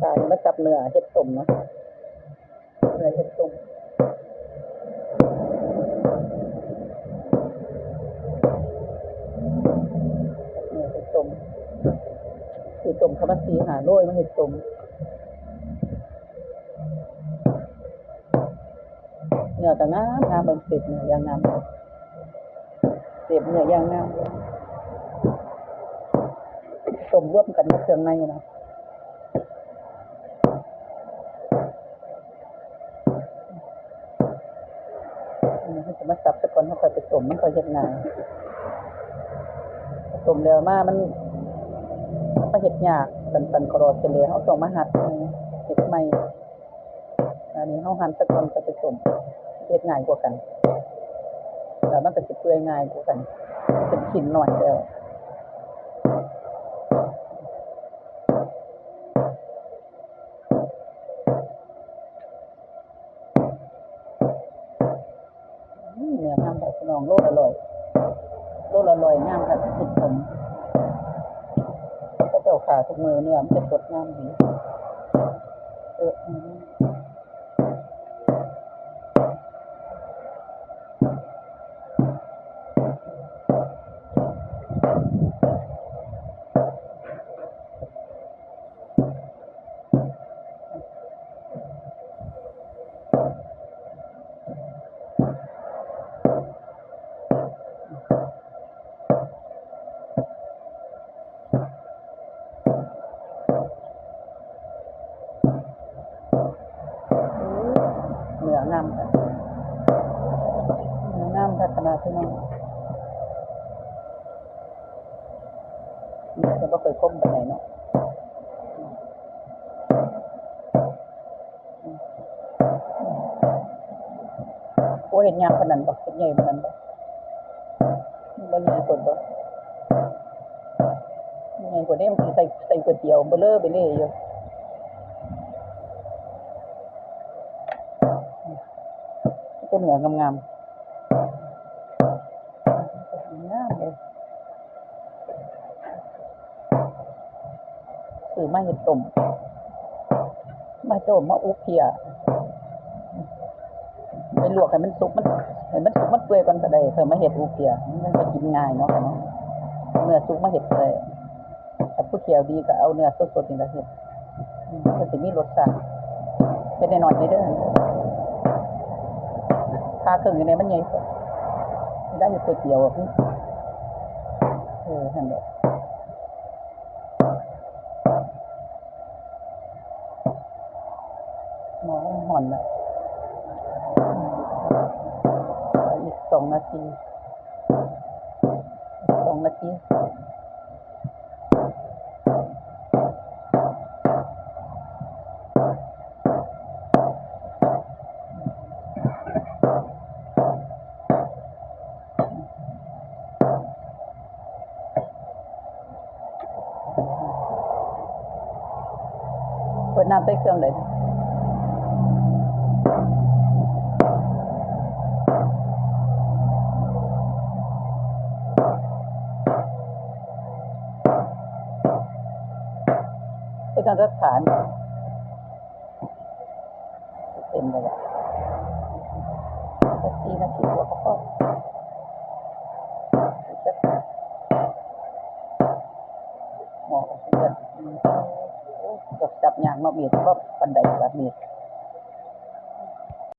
ປານີ້ມາສັບເນື້ອເຮັດຕົ້ມເນາະ ເນື້ອເຮັດຕົ້ມ ເນື້ອເຮັດຕົ້ມ ຊື້ຕົ້ມເຂົ້າມາສີ່ຫ້າໂລຍ ມາເຮັດຕົ້ມ. ເນື້ອກໍງາມໆ ເບິ່ງ ເສບເນື້ອຢ່າງງາມ ເສບເນື້ອຢ່າງງາມ ຕົ້ມລວມກັນກັບເຄື່ອງໃນນະ ເຮົາຈະມາສັບຊະກ່ອນ ເຮົາຄ່ອຍໄປຕົ້ມ ມັນຄ່ອຍເຮັດງ່າຍ ຕົ້ມແລ້ວມາມັນ ມັນເຮັດຍາກ ຕັນໆ ກະລອດ ເຮັດແລ້ວເຮົາຕ້ອງມາຫັດໃໝ່ ເຮັດໃໝ່. ອັນນີ້ເຮົາຫັ່ນຊະກ່ອນ ກໍໄປຕົ້ມ ເຮັດງ່າຍກວ່າກັນ ແລ້ວມັນກໍຊິເປື່ອຍງ່າຍກວ່າກັນ ເປັນຊິ້ນນ້ອຍແລ້ວ. ອືມ ເນື້ອງາມຄັກພີ່ນ້ອງ ໂລລະຮ້ອຍ ໂລລະຮ້ອຍ ງາມຄັກ ເຮັດສົມ ເຂົາເຈົ້າຂ້າທຸກມື້ ເນື້ອມັນຈະສົດງາມດີ ເອີ ອືມ. ເນື້ອງາມຄັກ ເນື້ອງາມຄັກຂະໜາດພີ່ນ້ອງ ເນື້ອຈະບໍ່ຄ່ອຍຄົມປານໃດເນາະ. ໂອ້ ເຮັດຍາວປານນັ້ນບໍ່? ເຮັດໃຫຍ່ປານນັ້ນບໍ່? ມັນບໍ່ໃຫຍ່ໂພດບໍ່? ໃຫຍ່ກວ່ານີ້ມັນຊິໃສ່ ໃສ່ກ໋ວຍຕຽວເບີເລີເບີເລ່ຢູ່ ເປັນເນື້ອງາມໆ ງາມເລີຍ. ຊື້ມາເຮັດຕົ້ມ ມາຕົ້ມ ມາອຸເພຍ ໄປລວກໃຫ້ມັນສຸກ ມັນ ໃຫ້ມັນສຸກມັນເປື່ອຍກ່ອນກໍໄດ້ ຄ່ອຍມາເຮັດອຸເພຍ ມັນກໍກິນງ່າຍເນາະ ເນື້ອສຸກມາເຮັດກໍໄດ້ ຖ້າຜູ້ແຂ້ວດີກໍເອົາເນື້ອສົດໆນີ້ລະເຮັດ ມັນກໍຊິມີລົດຊາດ ເຮັດນ້ອຍໆເດີ ຜ່າເຄິ່ງນີ້ແດ່ ມັນໃຫຍ່ໂພດ ໄດ້ເຮັດກ໋ວຍຕຽວ ເອີ ຫັ້ນແຫຼະ. ໝໍ້ຮ້ອນແລ້ວ ອີກສອງນາທີ ອີກສອງນາທີ. ເປີດນ້ຳໃສ່ເຄື່ອງໄດ້ ເຮັດການຈັດຖານ. ເຕັມແລ້ວລະ ຈັກສີ່ນາທີກວ່າກໍພໍ ຈັກ ໝໍ້ກໍເດືອດ ໂອ້ ຈັບຍາກເນາະ ມີດ ບໍ່ປານໃດບາດມີດ.